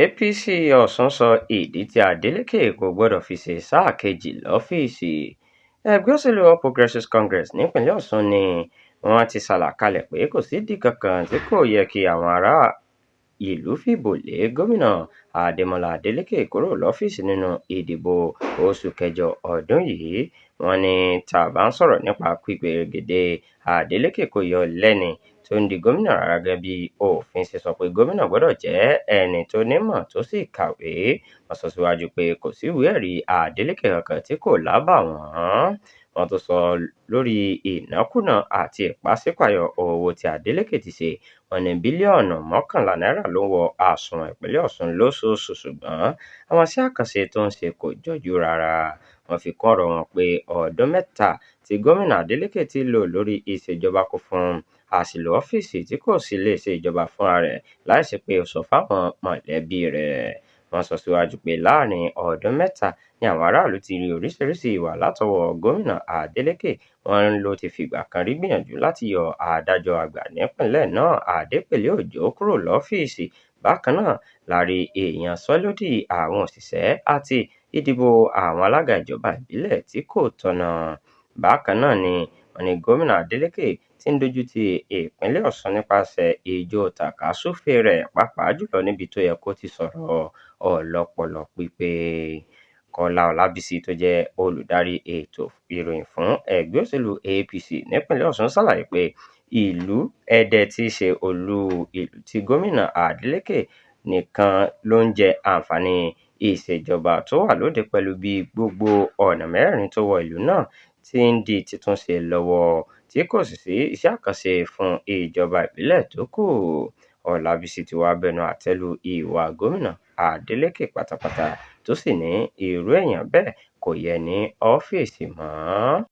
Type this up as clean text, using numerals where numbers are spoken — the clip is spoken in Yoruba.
APC Ọ̀ṣun sọ ìdí tí Adeleke kò gbọdọ̀ fi ṣe sáà kejì lọ́fíìsì. Ẹgbẹ́ òṣèlú All Progressives Congress nípínlẹ̀ Ọ̀ṣun ni wọ́n ti ṣàlàkalẹ̀ pé kò sídìí kankan tí kò yẹ kí àwọn ará ìlú fìbò lé Gómìnà Adémọ́lá Adeleke kúrò lọ́fíìsì nínú ìdìbò oṣù kẹjọ ọdún yìí. Wọ́n ní tá a bá ń sọ̀rọ̀ nípa pípegedé, Adeleke kò yọ lẹ́ni tó ń di gómìnà rárá gẹ́gẹ́ bí òfin ṣe sọ pé gómìnà gbọdọ̀ jẹ́ ẹni tó nímọ̀ tó sì kàwé. Wọ́n sọ síwájú pé kò sí ìwé-ẹ̀rí Adeleke kankan tí kò lábàwọ́n. Wọ́n tún sọ lórí ìnákúnàá àti ìpàsípààyọ owó tí Adeleke ti ṣe. Wọ́n ní bílíọ̀nù 11 náírà ló ń wọ àsùnwọ̀n ìpínlẹ̀ Ọ̀ṣun lóṣooṣù, ṣùgbọ́n àwọn iṣẹ́ àkànṣe tó ń ṣe kò jọjú rárá. Wọ́n fi kún ọ̀rọ̀ wọn pé ọdún 3 tí Gómìnà Adeleke ti lò lórí ìṣèjọba kún fún àṣìlò ọ́fíìsì tí kò sì lè ṣe ìjọba fúnra rẹ̀ láìsí pé ó sọ fáwọn mọ̀lẹ́bí rẹ̀. Wọ́n sọ síwájú pé láàrin ọdún 3 ni àwọn aráàlú ti rí oríṣiríṣi ìwà látọwọ́ Gómìnà Adeleke. Wọ́n ló ti fìgbà kan rí gbìyànjú láti yọ adájọ́ àgbà nípìnlẹ̀ náà Adépèlé Òjó kúrò lọ́fíìsì. Bákan náà la rí ìyanṣẹ́lódì àwọn òṣìṣẹ́ àti ìdìbò àwọn alága ìjọba ìbílẹ̀ tí kò tọ̀nà. Bákan náà ni wọ́n ní Gómìnà Adeleke ti ń dójú ti ìpínlẹ̀ Ọ̀ṣun nípasẹ̀ ijó tàkasúfèé rẹ̀, pàápàá jùlọ níbi tó yẹ kó ti sọ̀rọ̀ ọlọ́pọlọ pípé. Kọ́lá Ọlábísí tó jẹ́ olùdarí ètò ìròyìn fún ẹgbẹ́ òṣèlú APC nípínlẹ̀ Ọ̀ṣun ṣàlàyé pé ìlú Ẹdẹ tí í ṣe olú ìlú tí Gómìnà Adeleke nìkan ló ń jẹ àǹfààní ìṣèjọba tó wà lóde pẹ̀lú bí gbogbo ọ̀nà mẹ́rẹ̀ẹ̀rin tó wọ ìlú náà ti ń di títúnṣe lọ́wọ́ tí kò sì sí iṣẹ́ àkànṣe fún ìjọba ìbílẹ̀ tó kù. Ọlábísí ti wá bẹnu àtẹ́ lu ìwà Gómìnà Adeleke pátápátá, tó sì ní irú èèyàn bẹ́ẹ̀ kò yẹ ní ọ́fíìsì mọ́.